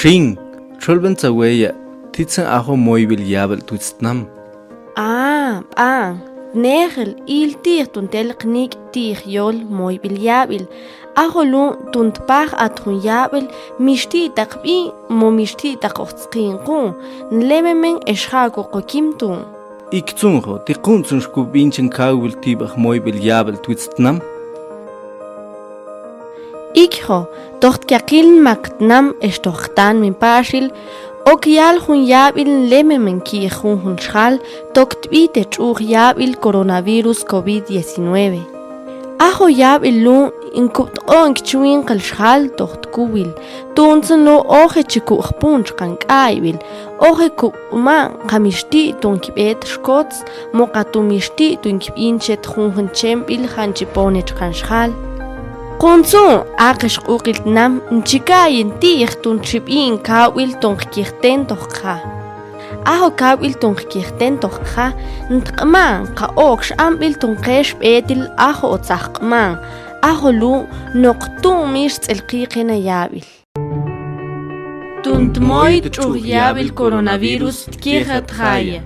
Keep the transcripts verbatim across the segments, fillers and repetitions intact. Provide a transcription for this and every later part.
Tin, txolwen tsaweya, titshin ajo moybil yabel twits tnam. A, b'an, tnejel, iltix tun tel qnik' tix yol moybil yabel. Ajo lun tun tpaj at jun yabel, mixti' ta qb'i, mo mixti' ta qojtsqin qu, nlememen ex ja'uk kokim tun. Iktsunjo, ti kuntsun xkub' b'inchan kawil tib'aj moybil yabel twits tnam. Ikjo, toj kyaqil nmaq tnam ex toj qtanmi paaxil, ok yal jun yabel nlememen kij junjun xjal, tok tb'i te tx'uj yabel coronavirus covid diecinueve. Ajo yabel lun nkub' tq'o'on kichwinqal xjal toj tkuwil, tuntzun lun oje chi kub' jpun txqan k'aybel, oje kub' q'uman qa mixti' tun kib'et xkots, mo qa tun mixti' tun kib'inchet junjun chemb'il jan chi pone txqan xjal. Kuntzun, aqex q'uqil tnam nchikayin tix tun txib'in kawb'il tun qkijten toj qja. Ajo kawb'il tun qkijten toj qja, ntq'man qa okx amb'il tun qex b'etil ajo otzaj q'man, ajo lun noq tu'mix tz'elqiqen a yab'il. Tun tmoy tx'uj yab'il coronavirus tkijat jaya.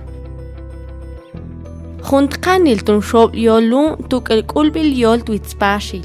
Jun tqanil tun xob'l yol lun tuk'el k'ulb'il yol twits paaxil.